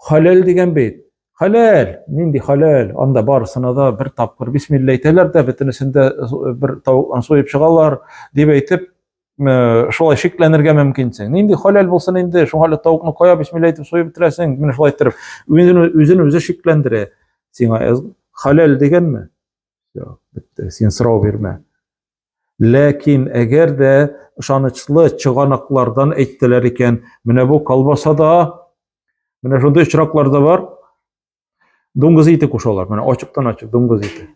Хәләл дигән бит. Хәләл, нинди хәләл? Анда барысына да бер тапкыр бисмилла әйтәләр дә, бөтенесен дә бер тавыктан суеп чыгалар дип әйтеп, шулай шикләнергә мөмкинсең. Нинди хәләл булсын инде, шуңа әле тавыкны кая бисмилла әйтеп суеп бетерәсең? Менә шулай иттереп, үзен үзен үзе шикләндерә. Сиңа хәләл дигәнме? Все, бетте. Син сорау бирмә. Ләкин әгәр дә ышанычлы чыганаклардан әйттеләр икән, менә бу колбасада менә шундый очраклар да бар. Дуңгыз ите кушалар. Менә ачыктан ачык дуңгыз ите.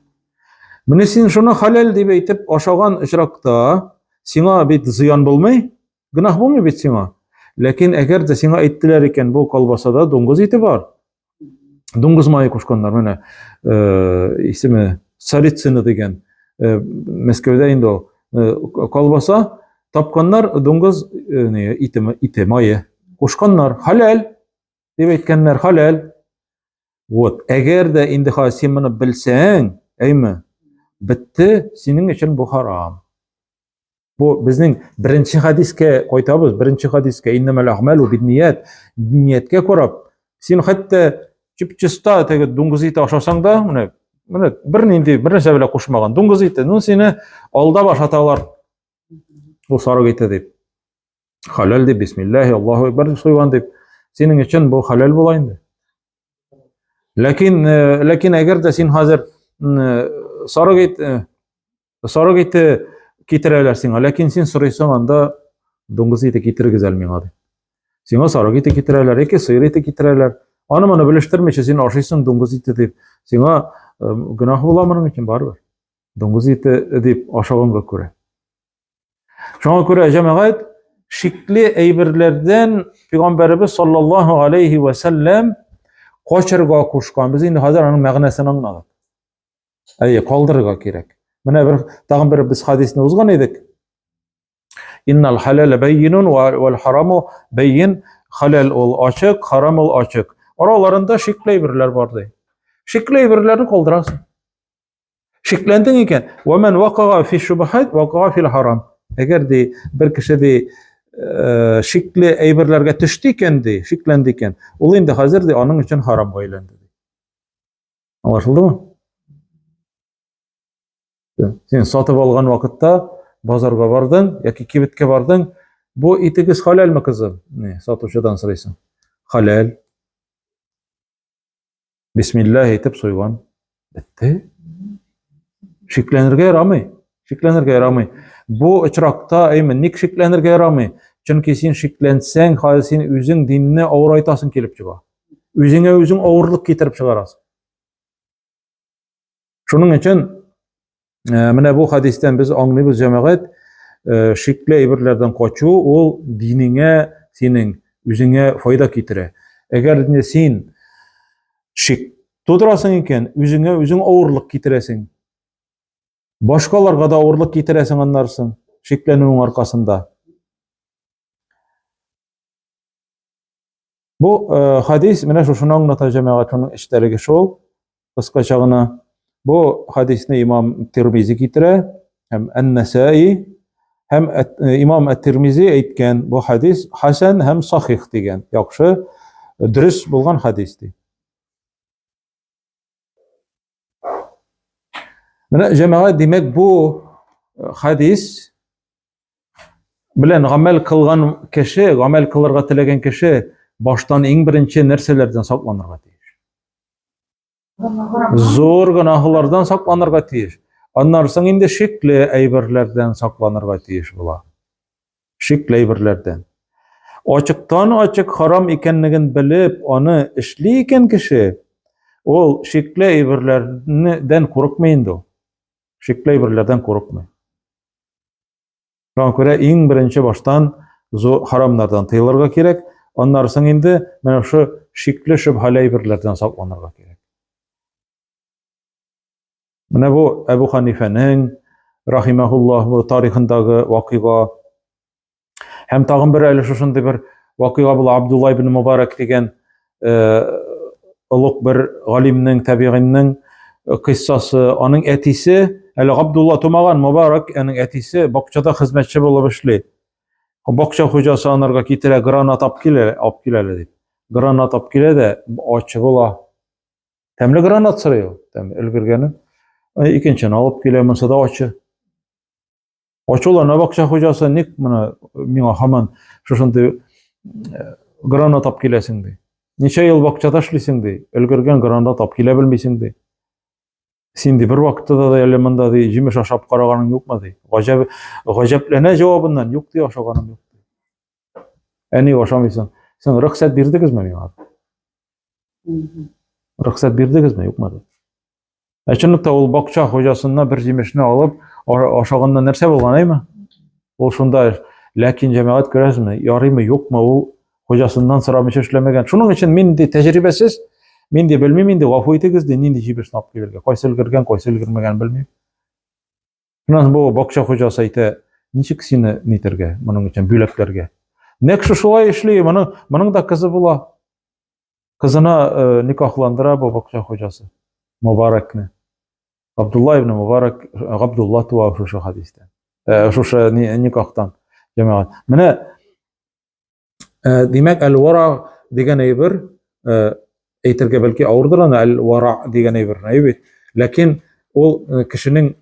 Менә син шуны хәләл дип әйтеп ашаган очракта сиңа бит зыян булмый, гөнаһ булмый бит сиңа. Ләкин әгәр дә сиңа әйттеләр икән, бу колбасада дуңгыз ите бар. Дуңгыз мае кушканнар, менә э, исеме Царицына дигән э, Мәскәүдә инде ул э, колбаса тапканнар дуңгыз э, не, ите, ите мае кушканнар. Хәләл дип әйткәннәр, хәләл. Вот, әгәр дә инде хәзер син моны белсәң, әйме, бетте, синең өчен бу харам. Бу безнең беренче хәдискә кайтабыз, беренче хәдискә иннәмәл әгъмәлү бинният, нияткә карап, син хәтта чип-чиста теге дуңгыз ите ашасаң да, менә менә бернинди бер нәрсә белән кушмаган дуңгыз ите, ну сине алдап ашаталар. Бу сарык ите дип. Хәләл дип, бисмиллаһи, Аллаһу акбар дип суйган дип. Синең өчен бу хәләл була инде. Ләкин, э, ләкин әгәр дә син хәзер э, сарык ит, э, Сарык ите китерәләр сиңа, ләкин син сорыйсың анда дуңгыз ите китерегез әле миңа дип. Сиңа сарык ите китерәләр, яки сыер ите китерәләр. Аны моны белештермичә син ашыйсың дуңгыз ите дип. Сиңа э, гөнаһ була моның өчен барыбер. Дуңгыз ите дип ашаганга күрә. Шуңа күрә җәмәгать шикле әйберләрдән пәйгамбәребез саллаллаһу алейхи ва сәлләм качырга кушкан. Без инде хәзер аның мәгънәсен аңладык. Әйе, калдырырга кирәк. Менә бер тагын бер без хадисне узган идек. Иннал халәлә бәйинун вәл хараму бәйин. Халәл ул ачык, харам ул ачык. Араларында шикле әйберләр бар ди. Шикле әйберләрне калдырасың. Шикләндең икән, ва ман вакага фи шубахат вакага фил харам. Әгәр ди бер кеше ди э, шикле әйберләргә төште икән ди, шикләнде икән, ул инде хәзер ди аның өчен харамга әйләнде ди. Аңлашылдымы? Син сатып алган вакытта базарга бардың яки кибеткә бардың, бу итегез халәлме, кызым? Не, сатучыдан сорыйсың. Халәл. Бисмиллаһ әйтеп суйган. Бетте. Шикләнергә ярамый. Шикләнергә ярамый. Бу очракта, әйме, ник шикләнергә ярамый? Чөнки син шикләнсәң, хәзер син үзең динне авырайтасың килеп чыга. Үзеңә үзең авырлык китереп чыгарасың. Шуның өчен э, менә бу хадистән без аңлыйбыз, җәмәгать, э, шикле әйберләрдән качу ул динеңә, синең үзеңә файда китерә. Әгәр инде син шик тудырасың икән, үзеңә үзең авырлык китерәсең. Башкаларга да авырлык китерәсең аннарсын, шикләнүең аркасында. Бу э, хадис менә шушыны аңлата җәмәгать, шуның эчтәлеге шул, кыскача гына. Бу хадисне имам Тирмизи китерә һәм Ән-Насаи һәм э, имам Әт-Тирмизи әйткән бу хадис хасан һәм сахих дигән, яхшы, дөрес булган хадис ди. Менә җәмәгать, димәк, бу э, хадис белән гамәл кылган кеше, гамәл кылырга теләгән кеше баштан иң беренче нәрсәләрдән сакланырга тиеш? Зур гөнаһлардан сакланырга тиеш. Аннан соң инде шикле әйберләрдән сакланырга тиеш була. Шикле әйберләрдән. Ачыктан ачык харам икәнлеген белеп, аны эшли икән кеше, ул шикле әйберләрдән курыкмый инде ул. Шикле әйберләрдән курыкмый. Шуңа күрә иң беренче баштан харамнардан тыелырга кирәк, аннары соң инде менә шушы шикле шөбһәле әйберләрдән сакланырга кирәк. Менә бу Әбу Ханифәнең рахимахуллаһ тарихындагы вакыйга. Һәм тагын бер әле шушындый бер вакыйга була Абдулла ибн Мубарак дигән э, олуг бер галимнең, табигыйнның э, кыйссасы. Аның әтисе, әле Габдулла тумаган, Мубарак, аның әтисе бакчада хезмәтче булып эшли. Бакча хуҗасы анарга китерә, гранат алып килә, алып килә әле дип. Гранат алып килә дә, ачы була. Тәмле гранат сорый ул, тәмле өлгергәне. Э, икенчене алып килә, монысы да ачы. Ачулана бакча хуҗасы, ник моны миңа һаман шушындый э, гранат алып киләсең ди. Ничә ел бакчада эшлисең ди, өлгергән гранат алып килә белмисең ди. Син ди бер вакытта да әле монда ди җимеш ашап караганың юкмы ди. Гаҗәп гаҗәпләнә җавабыннан, юк ди ашаганым юк ди. Ә ник ашамыйсың? Син рөхсәт бирдегезме миңа? Рөхсәт бирдегезме, юкмы ди. Ә чынлыкта ул бакча хуҗасыннан бер җимешне алып ашаганнан нәрсә булган, әйме? Ул шунда, ләкин җәмәгать күрәсезме, ярыймы, юкмы, ул хуҗасыннан сорамыйча эшләмәгән. Шуның өчен мин ди тәҗрибәсез, мин ди белмим инде, гафу итегез ди, нинди җимешне алып килергә, кайсы өлгергән, кайсы өлгермәгән белмим. Шуннан бу бакча хуҗасы әйтә, ничек сине нитергә, моның өчен бүләкләргә. Нәкъ шулай эшли, моның, моның да кызы була. Кызына э, никахландыра бу бакча хуҗасы Мубаракны. Абдулла ибн Мубарак э, Габдулла туа шушы хадистә. Э, шушы никахтан җәмәгать. Менә э, димәк әл-вара дигән әйбер э, әйтергә бәлки авырдыр аны әл-вара дигән әйбер, әйе бит. Ләкин ул э, кешенең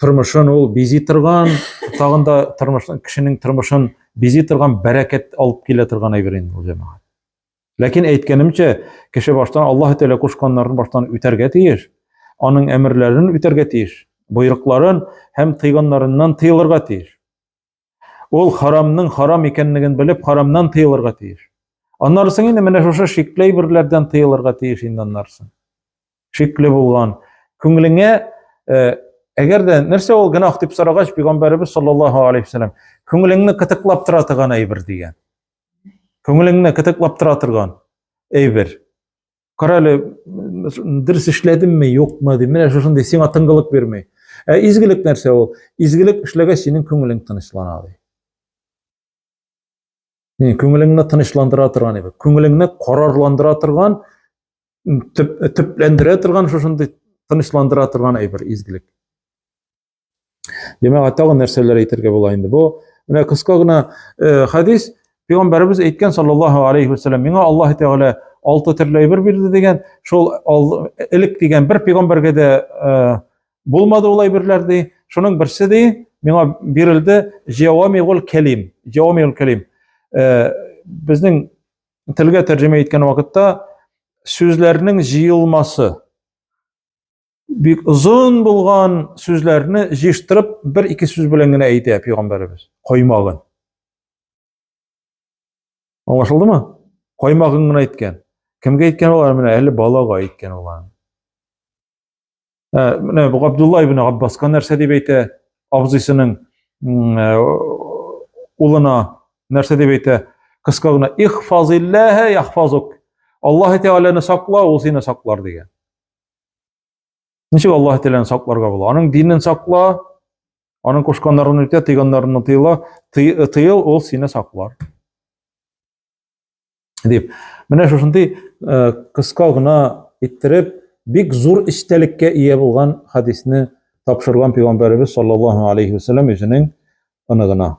тормышын ул бизи торган, тагын да тормышын кешенең тормышын бизи торган бәрәкәт алып килә торган әйбер инде ул җәмәгать. Ләкин әйткәнемчә, кеше баштан Аллаһ Тәгалә кушканнарын баштан үтәргә тиеш, аның әмерләрен үтәргә тиеш, боерыкларын һәм тыйганнарыннан тыелырга тиеш. Ул харамның харам икәнлеген белеп, харамнан тыелырга тиеш. Аннары соң инде менә шушы шикле әйберләрдән тыелырга тиеш инде аннары соң. Шикле булган күңелеңә э, әгәр дә нәрсә ул гөнаһ дип сорагач, пәйгамбәребез саллаллаһу алейхи вәсәлләм күңелеңне кытыклап тора торган әйбер дигән. Күңелеңне кытыклап тора торган әйбер. Кара әле, дөрес эшләдемме, юкмы дип, менә шушындый сиңа тынгылык бирми. Ә изгелек нәрсә ул? Изгелек эшләгәч синең күңелең тынычлана ди. Күңелеңне тынычландыра торган әйбер, күңелеңне карарландыра торган, төп, төпләндерә торган шушындый тынычландыра торган әйбер изгелек. Димәк, тагын нәрсәләр әйтергә була инде. Бу менә кыска гына э, хадис Пәйгамбәребез әйткән саллаллаһу алейхи вәсәлләм, миңа Аллаһ Тәгалә алты төрле әйбер бирде дигән, шул элек дигән бер пәйгамбәргә дә э, булмады ул әйберләр ди. Шуның берсе ди, миңа бирелде җавамигул кәлим, җавамигул кәлим. Э, безнең телгә тәрҗемә иткән вакытта сүзләрнең җыелмасы бик озын булган сүзләрне җыештырып бер-ике сүз белән генә әйтә пәйгамбәребез. Каймагын. Аңлашылдымы? Каймагын гына әйткән. Кемгә әйткән алар? Менә әле балага әйткән алар. Ә, менә бу Габдулла ибн Аббаска нәрсә дип әйтә? Абзыйсының э, улына нәрсә дип әйтә? Кыска гына ихфазиллаһа яхфазук. Аллаһ Тәгаләне сакла, ул сине саклар дигән. Ничек Аллаһ Тәгаләне сакларга була? Аның динен сакла, аның кушканнарын үтә, тыйганнарыннан тыела, тыел, ул сине саклар. Дип. Менә шушындый э, кыска гына иттереп, бик зур эчтәлеккә ия булган хадисне тапшырган пәйгамбәребез саллаллаһу алейхи вәсәлләм үзенең оныгына.